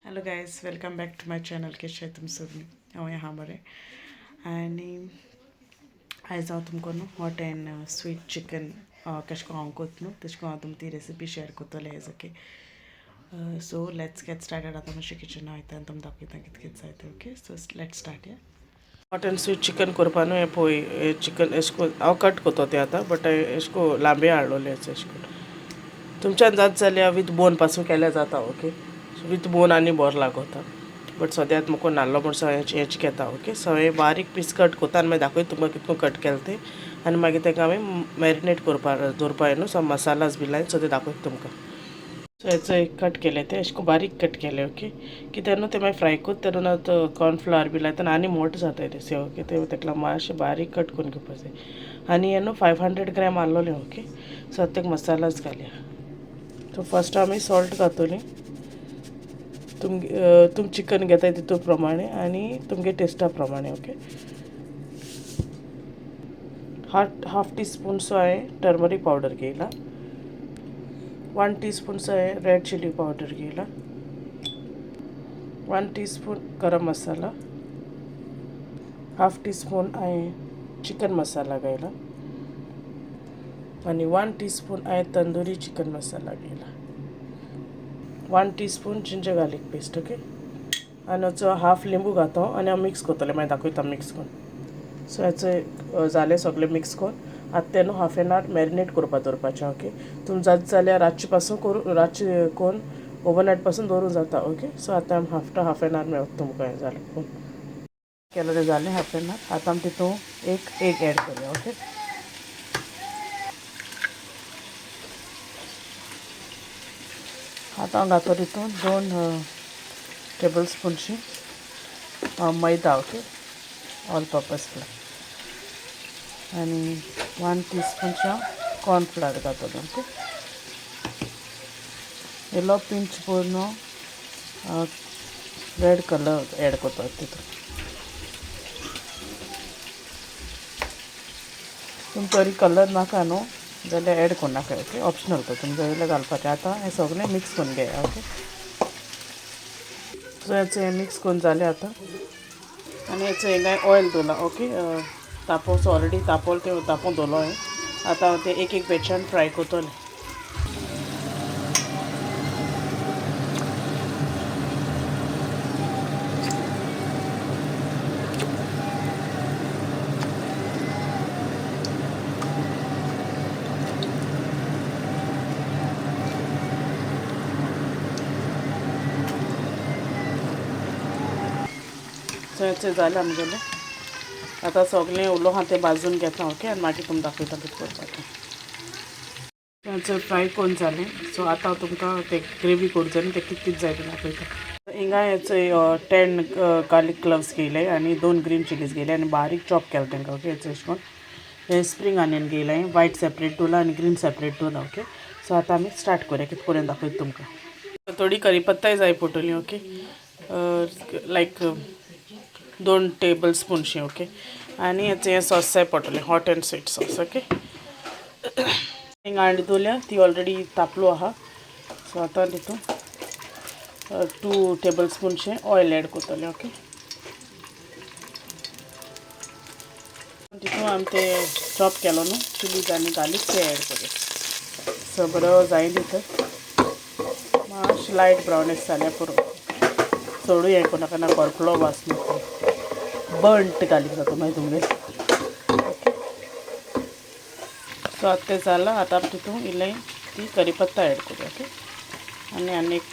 Hello guys, welcome back to my channel. कशें तुम सगळीं? हांव आहा बरें. आनी आयज हांव तुमकां न्हू हॉट एंड स्वीट चिकन कशें करून हांव कोत्ता न्हू तशें करून हांव तुमकां ती रेसिपी शेअर करतलें आयज. Okay, so let's get started. आतां मातशें किचना वयता आनी तुमकां दाखयता कितें कितें जाय तें. Okay, so let's start. या हॉट एंड स्वीट चिकन करपा न्हू, हें पळय चिकन एशें कोन्न हांव कट करता तें आतां, बट एशें कोन्न लांबे हाडलोलें एशें कोन्न. तुमच्यान जाता जाल्यार विथ बोन पासून केल्यार जाता. ओके, विथ बोन आनी बरो लागता, बट सद्याक म्हाका नाल्लो म्हण सो हेंच घेता. ओके, सो हांवें बारीक पीस कट करता आनी मागीर दाखयता तुमकां कितको कट केलें तें. आनी मागीर ताका हांवें मॅरिनेट करपा दवरपा न्हू, सो मसालास बी लायन, सो तें दाखयता तुमकां. सो हेचो कट केलें तें अशें बारीक कट केलें. ओके, कित्याक न्हू तें मागीर फ्राय करता तेन्ना कॉर्नफ्लावर बी लायता आनी मोटो जाता तें सेव. ओके, तें ताका लागून मातशें बारीक कट करून घेवपा जाय. आनी हें न्हू 500 ग्रॅम आहलोलें. ओके, सो आतां ताका मसालास घालया. सो फर्स्ट आमी सॉल्ट घातोली, तुमगे तुम चिकन घेताय तितू प्रमाणे आनी तुमगे टेस्टा प्रमाणे. Okay, half teaspoon so हांवें टर्मरीक पावडर घेयला, 1 टी स्पून सो हांवें रेड चिली पावडर घेयला, 1 teaspoon garam masala, half teaspoon हांवें चिकन मसाला घायला आनी 1 टी स्पून हांवें तंदुरी चिकन मसाला घेयला, 1 teaspoon ginger garlic paste. Okay, आनी हाचो हाफ लिंबू घातो आनी हांव मिक्स करतलें, मागीर दाखयता मिक्स करून. सो हेचो जालें सगळें मिक्स करून. आतां तें न्हू हाफ एन our marinate करपा दवरपाचें. ओके, तुम जाता जाल्यार रातचे पासून करूं, रातचे करून ओवरनायट पासून दवरूं जाता. ओके, सो आतां आमी आफ्टर हाफ एन our मेळटा तुमकां. हें जालें करून केलें तें जालें हाफ एन our. आतां आमी तितून एक एग एड करुया. ओके, आतां हांव घातलो तितून 2 टेबल स्पूनशी मैदा. ओके, ऑल पर्पज फ्लावर आनी 1 टी स्पूनशी हांव कॉर्नफ्लावर घातलो. ओके, इल्लो पिंच पूर्ण रेड कलर एड करता तितून. तुमकां तरी कलर नाका न्हू जाल्यार एड करनाका. ओके, ऑप्शनल तो, तुमकां जाय जाल्यार घालपाचें. आतां हें सगळें मिक्स करून घेया. ओके, सो हेचें हें मिक्स करून जालें आतां. आनी हेचो हिंगा ऑयल दवरलां. ओके, तापोव, सो ऑलरेडी तापोवलें तें तापोवन दवरलो हांवें. आतां हांव तें एक एक बॅचान फ्राय करतलें. सो हेचें जालें आमगेलें. आतां सगळें उरलो आहा तें भाजून घेता. ओके, आनी मागीर तुमकां दाखयता कितें करपाचें. हेचें फ्राय करून जालें. सो आतां हांव तुमकां तें ग्रेवी करूं जाय न्हू, तें कितें कितें जाय तें दाखयता. हिंगा हेचो 10 गार्लीक क्लव्स घेयले आनी 2 ग्रीन चिलीज घेयले आनी बारीक चॉप केलें तांकां. ओके, हेचें अशें करून हें स्प्रींग आनियन घेयलें, वायट सेपरेट दवरलां आनी ग्रीन सेपरेट दवरलां. ओके, सो आतां आमी स्टार्ट करुया, कितें करून दाखयता तुमकां. थोडी करी पत्ताय जाय पडटली. ओके, लायक 2 टेबल स्पूनशी. ओके, आनी हेचें हें सॉस जाय पडटलें, hot and sweet sauce. Okay, हिंगा हांडी दवरल्या ती ऑलरेडी तापलो आहा. सो आतां तितून 2 टेबल स्पूनशें ऑयल एड करतलें. ओके, तितून आमी ते चॉप केलो न्हू चिलीज आनी गार्लीक ते एड करुया. सो बरो जाय भितर मातशें लायट ब्रावनिश जाल्यार पुरो, चडूय हें करूं नाका, ना करपलो वास न्हू, बर्न्ट गार्लीक जाता मागीर तुमगेर. ओके, सो आतां तें जालां. आतां आमी तितून इल्लें ती करी पत्ता एड करुया. ओके, आनी आनी एक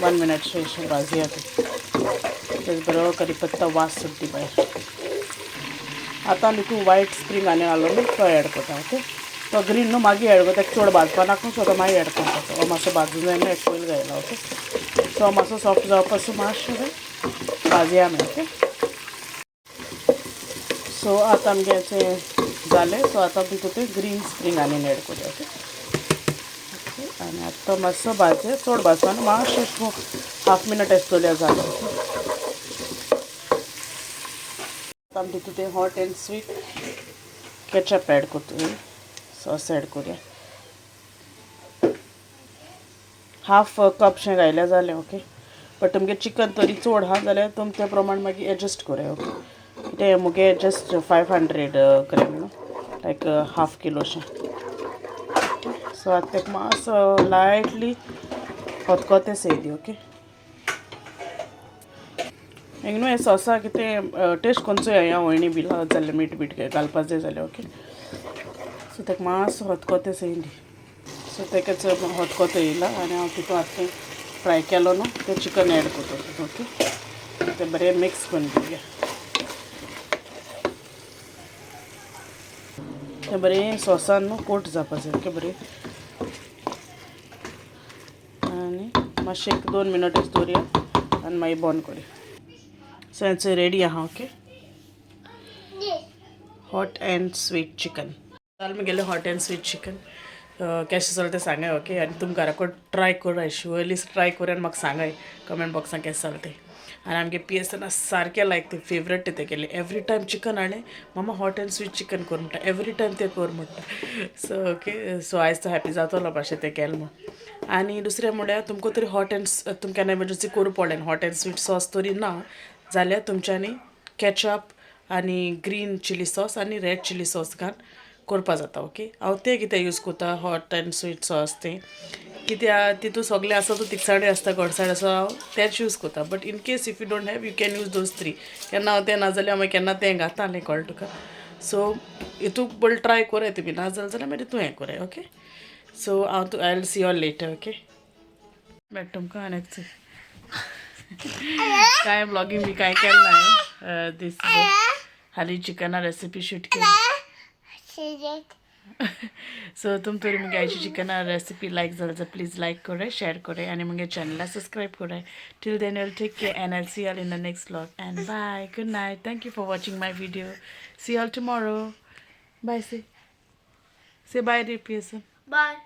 1 मिनट अशें भाजया ती, तेज बरो करी पत्ता वास सुट्टी भायर. आतां तितून वायट स्प्रींग आनी घालो न्हू तो एड करता. ओके, तो ग्रीन न्हू मागीर एड करता, चड भाजपा नाका, सो तो मागीर एड करता. तो मातसो भाजून जाय न्हू, एक पयलीं घायला. ओके, सो मातसो सॉफ्ट जावपा पासून मातशें भाजया आमी. ओके, सो आतां आमगें जालें. सो आतां तितून तें ग्रीन स्प्रींग आनी एड करुया. ओके, ओके, आनी आतां तो मातसो भाजया, चड भाजपा न्हू, मातशें हाफ मिनट अशें दवरल्यार जालें. आतां आमी तितून तें hot and sweet ketchup add करतली, सॉस एड करुया. हाफ कपशें घायल्यार जालें. ओके, बट तुमगे चिकन तरी चड आहा जाल्यार तुम त्या प्रमाण मागीर एडजस्ट कराय ओके. कितें मुगे जस्ट 500 ग्रॅम न्हू, लायक हाफ किलोशें. सो आतां तेका मातसो लायटली खतखतें सय दी ओके. हेंग न्हू हें सॉसा कितें टेस्ट कोनचो येया वयणी बी जाल्यार मीठ बीठ घालपा जाय जाल्यार ओके. सो तेका मातसो खतखतें सय दी. सो तेका खतखतो येयला आनी हांव तितून आतां फ्राय केलो न्हू तें चिकन एड करता ओके. तें बरें मिक्स करून घेवया. तें बरें सॉसान न्हू कोट जावपा जाय ओके बरें. आनी मातशें एक 2 मिनटच दवरया आनी मागीर बंद करया. सो हेंच रेडी आहा okay, hot and sweet chicken. जालें मुगेलें हॉट एंड स्वीट चिकन. कशें जालें तें सांगाय ओके. आनी तुमी घराकडेन ट्राय कराय, शुअरली ट्राय कराय आनी म्हाका सांगाय कमेंट बॉक्सान केशें जालें तें. आनी आमगे पियेसना सारकें लायक तें फेवरेट तें केलें. एवरी टायम चिकन हाडलें mama hot and sweet chicken कर म्हणटा, एवरी टायम तें कर म्हणटा. सो ओके, सो आयज तो हॅपी जातलो भाशेन तें केलें म्हूण. आनी दुसरें म्हळ्यार तुमकां तरी हॉट एंड तुमकां केन्ना एमरजंसी करूं पडलें हॉट एंड स्वीट सॉस तरी ना जाल्यार तुमच्यांनी केचप आनी ग्रीन चिली सॉस आनी रेड चिली सॉस घालून करपा जाता ओके. हांव तें कितें यूज करता हॉट एंड स्वीट सॉस तें कित्याक तितू सगळें आसा तो तिखसाणी आसता गोडसाण आसा हांव तेंच यूज करता. But in case if you don't have you can use those three. केन्ना हांव तें नाजाल्यार हांव मागीर केन्ना तें घातालें कळ्ळें तुका. सो हितूक बरें ट्राय कोराय तुमी, ना जालें जाल्यार मागीर तूं हें कोराय ओके. सो हांव तूं I will see all later okay. मेळटा तुमकां आनी कांय ब्लॉगींग बी कांय केलें ना दीस हालीं चिकना रेसिपी शूट केली. सो तुम तरी मुगे आयची चिकना रेसिपी लायक जाल्यार जाल्यार प्लीज लायक कराय, शेअर कराय आनी मुगे चॅनला सबस्क्रायब कराय. Till then you'll take care and I'll see all in the next vlog and bye, good night. Thank you for watching my video. See all tomorrow. Bye. Say say bye dear Pearson. Bye.